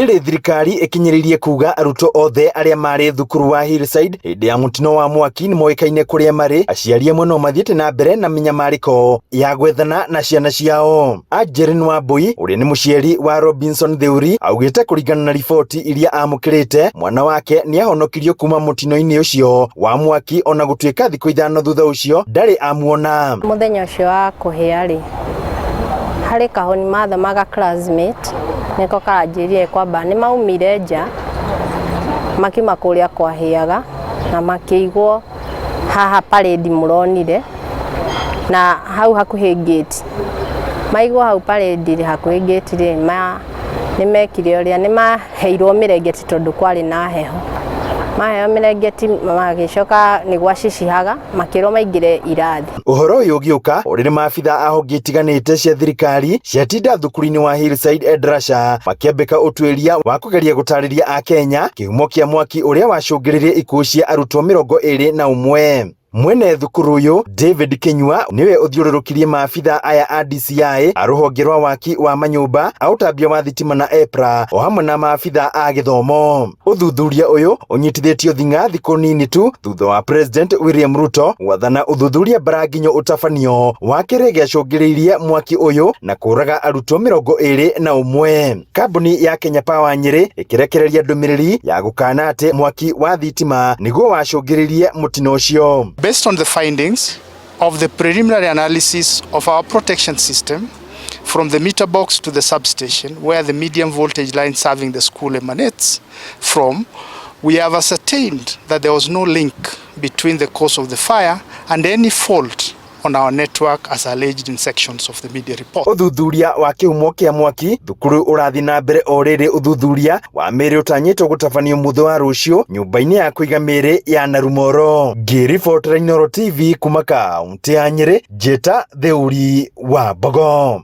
Rĩrĩ thirikari ĩkinyĩrĩirie kuga arutwo othe arĩa marĩ thukuru wa Hillside hĩndĩ ya mũtino wa mwaki nĩ moĩkaine kũrĩa marĩ, aciari amwe no mathiĩte na mbere na mĩnyamarĩko ya gwethana na ciana ciao. Angeline Wambui ũrĩa nĩ mũciari wa Robinson Theuri augĩte kũringana na riboti iria amũkĩrĩte, mwana wake nĩ ahonokirio kuma mũtino-inĩ ũcio wa mwaki ona gũtuĩka thikũ 5 thutha ũcio ndarĩ amuona. Mũthenya ũcio wa kũhĩa rĩ, harĩ kahoni mathomaga classmate nĩko karanjĩrire kwamba nĩ maumire nja makiuma kũrĩa kwahĩaga na makĩigwo haha parade mũronire na hau hakuhĩ gate. Maigwo hau parade hakuhĩ gate rĩ, nĩ mekire ũrĩa, nĩ maheirwo mĩrengeti tondũ kwarĩ na heho. Maheo mĩrengeti magĩcoka nĩ gwacicihaga makĩrwo maingĩre irathi. Ũhoro ũyũ ũgĩũka o rĩrĩ maabitha a honge itiganĩte cia thirikari ciatinda thukuru-inĩ wa Hillside Endarasha makĩambĩka ũtuĩria wa kũgeria gũtarĩria Akenya kĩhumo kĩa mwaki ũrĩa wacũngĩrĩirie ikuũ cia arutwo 21. Mwene thukuru ũyũ David Kinyua nĩwe ũthiũrũrũkirie maabitha aya a DCI a rũhonge rwa waki wa manyũmba a ũtambia wa thitima na EPRA o hamwe na maabitha a gĩthomo. Ũthuthuria ũyũ ũnyitithĩtio thing'a thikũ nini tu thutha wa President William Ruto gwathana ũthuthuria mbaranginyo ũtabanio wa kĩrĩa gĩacũngĩrĩirie mwaki ũyũ na kũraga arutwo 21. Kambuni ya Kenya Power Nyĩrĩ ĩkĩrekereria ndũmĩrĩri ya gũkana atĩ mwaki wa thitima nĩguo wacũngĩrĩirie mũtino ũcio. Based on the findings of the preliminary analysis of our protection system from the meter box to the substation where the medium voltage line serving the school emanates from, we have ascertained that there was no link between the cause of the fire and any fault on our network as alleged in sections of the media report. Ũthuthuria wa kĩhumo kĩa mwaki thukuru ũrathiĩ na mbere o rĩrĩ ũthuthuria wa mĩĩrĩ ũtanyĩtwo gũtabanio mũthĩ wa rũciũ nyũmba-inĩ ya kũiga mĩĩrĩ ya Narumoro. Ngĩribotera Inooro TV kuma kaũntĩ ya Nyĩrĩ, Njĩta Theuri wa Mbogo.